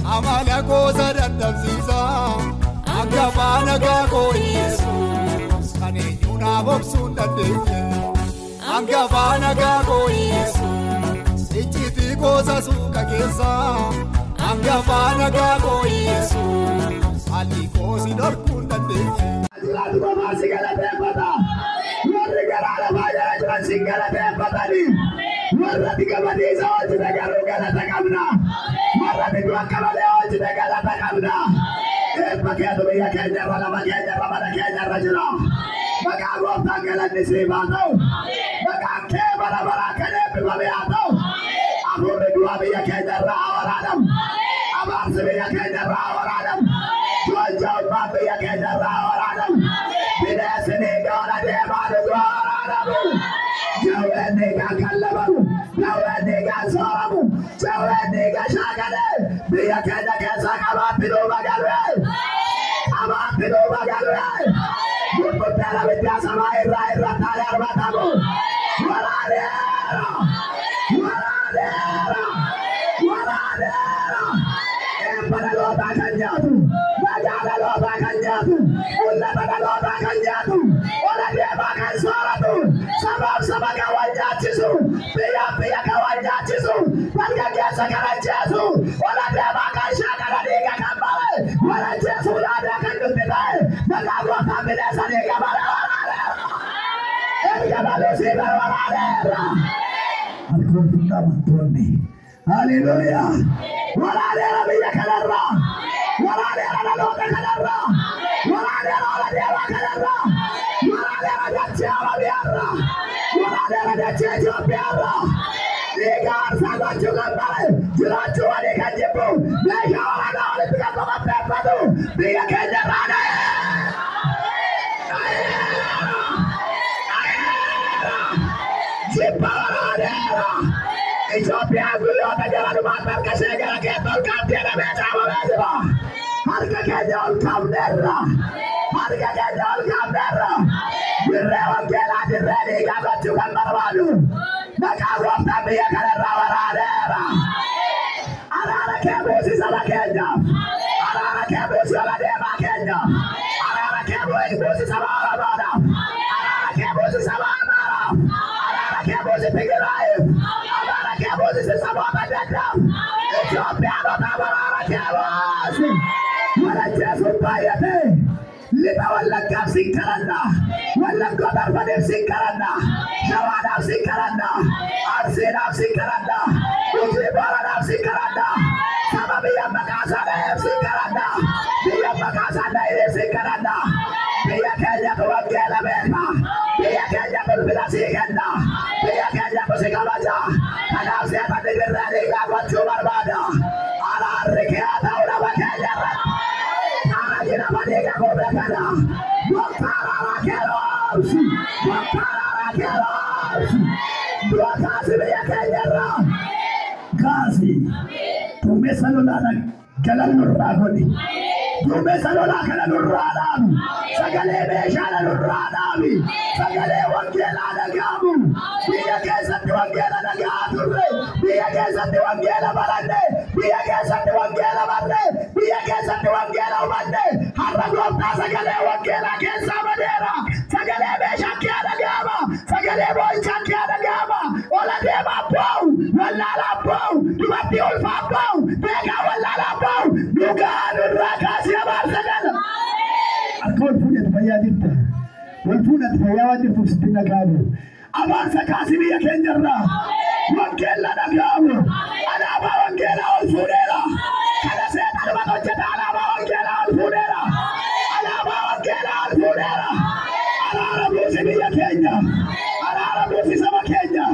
Amala koosa dadhabsiisaa hangafa nagaa koo Yesuus kan eenyu naaf obsuu hin dandeenye. Hangafa nagaa koo Yesuus icciitii koosa suuqa keessaa hangafa nagaa koo Yesuus haalli koosi dhorkuu hin dandeenye. Jiraatu qofaa si galateeffata. Warri garaa lafaa jala jiran si galateeffatani. Warra ati gamadiisa hojjete garuu galata qabna. Warra ati du'a akka malee hojjete galata qabna. Eebba keetu biyya keenyarra, lafa keenyarra, mana keenyarra jira. Maqaa gooftaan galanni siif haa ta'u. Maqaan kee bara baraa kan eebbifame haa ta'u. Hafuurri du'a biyya keenyarra haa waraanamu. Abaarsi biyya keenyarra haa waraanamu. Joonjommaan biyya keenyarra haa waraanamu. Bineensi dhiiga ola deemaa dhugu haa waraanamu. Jawween dhiigaan kallabamu. Jawween dhiigaan sooramu. Jawween dhiiga shaakalee. Biyya keenya keessaa qabaatti duuba galwee. Qabaatti duuba galwee. Gurguddaan abiddaa samaa irraa irra taa'ee arbatamu. Waraaneera. Waraaneera. Waraaneera. Eebba dhalootaa kan nyaatu. Nagaa dhalootaa kan nyaatu. Mul'ata dhalootaa kan nyaatu. Ola deemaa kan sooratu. Sabaaf saba kan wal nyaachisu. Biyyaaf biyya kan wal nyaachisu. Dargaggeessa kan ajjeesu. Ola deemaa kan shaakala dhiiga kan bare. Wal ajjeesuu aadaa kan nutti ta'e. Maqaa gooftaan bineensa dhiiga bare waraaneera. Erga baluusii bare waraaneera. Alkooltuun amantoonni. Haleluuyaa. Waraaneera biyya kanarraa. Waraaneera dhaloota kanarraa. Waraaneera ola deemaa kanarraa. Waraaneera dachee Oromiyaarraa. Waraaneera dachee Itoophiyaarraa. Dhiiga aarsaa gochuu kan bare jiraachuu walii kan jibbu meeshaa waraanaa walitti kan qopheeffatu biyya keenyarraa dha'ee. Jibba waraaneera. Itoophiyaan guyyoota jala dhumaatti harka ishee gara keetti ol kaafti jedhamee caafamee jira. Harka keenya ol kaafneerra. Harka keenya ol kaafneerra. Dirree wangeelaa dirree dhiigaa gochuu kan barbaadu. Maqaa gooftaan biyya kanarraa waraaneera. Araara kee buusi saba keenyaaf. Araara kee buusi ola deemaa keenyaaf. Araara kee buusi saba Oromoodhaaf. Araara kee buusi saba Amaaraaf. Araara kee buusi Tigraayiif. Araara kee buusi saboota adda addaaf. Itoophiyaanotaaf araara kee buusi. Walajjeesuun baay'ate. Lixa Wallaggaaf sin kadhanna. Wallaggoota arfaniif sin kadhanna. Shawaadhaaf sin kadhanna. Arsiidhaaf sin kadhanna. Gujii Booranaaf sin kadhanna. Saba biyya maqaa isaaniif sin kadhanna. Biyya maqaa isaaniif sin kadhanna. Biyya keenyatu wangeela beeka. Biyya keenyatu ulfina sii kenna. Biyya keenyatu si kabaja. Kanaaf seexanni dirree dhiigaa gochuu barbaada. Araarri kee haa ta'u nama keenya irratti. Araarri nama dhiiga goone kana. Gooftaa araaraa kee roobsi. Gooftaa araaraa kee roobsi. Du'a kaasi biyya keenya irraa. Kaasi. Duumessa lolaa galan nurraa godhi. Duumessa lolaa kana nurraa dhaabi. Sagalee meeshaadha nurraa dhaabi. Sagalee wangeelaa dhaga'amu. Biyya keessatti wangeela dhaga'aa turre. Biyya keessatti wangeela baranne. Biyya keessatti wangeela barre. Biyya keessatti wangeela hubanne. Har'a gooftaa sagalee wangeelaa keessaa badeera. Sagalee meeshaa kee dhaga'ama. Sagalee boo'ichaa kee dhaga'ama. Ola deemaa boo'u. Wallaalaa boo'u. Dubartii ulfaa boo'u. Beekaa wallaalaa boo'u. Dhugaa nurraa kaasii abaarsa kana. Harka wal fuudhatu fayyaa jirta. Wal fuudhatu fayyaa waan jirtuuf sitti dhaga'amu. Abaarsa kaasii biyya keenyarraa. Wangeela dhaga'amu. Alaabaa wangeelaa ol fuudheera. Kana seexanuma hojjeta alaabaa wangeelaa ol fuudheera. Alaabaa wangeelaa ol fuudheera. Araara buusi biyya keenya. Araara buusi saba keenya.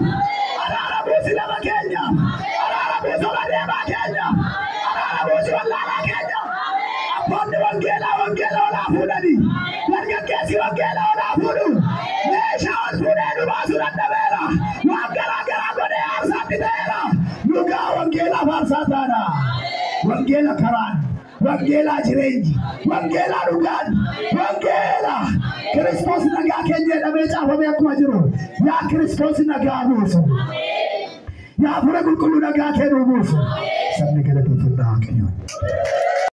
Araara buusi lafa keenya. Araara buusi ola deemaa keenya. Araara buusi wallaalaa keenya. Abboonni wangeelaa wangeela olaa fuudhanii. Dargaggeessi wangeela olaa fuudhu. Meeshaa ol fuudhee nu baasuu dadhabeera. Waan garaa garaa godhee aarsaatti ta'eera. Dhugaa wangeelaa faarsaa taana. Wangeela karaan. Wangeelaa jireenyi. Wangeelaa dhugaan. Wangeela. Kiristoos nagaa keenya jedhamee caafamee akkuma jiru. Yaa Kiristoos nagaa buusu. Yaa Hafuura Qulqulluu nagaa kee nuu buusu. Sabni galateeffannaa. Waaqayyoon.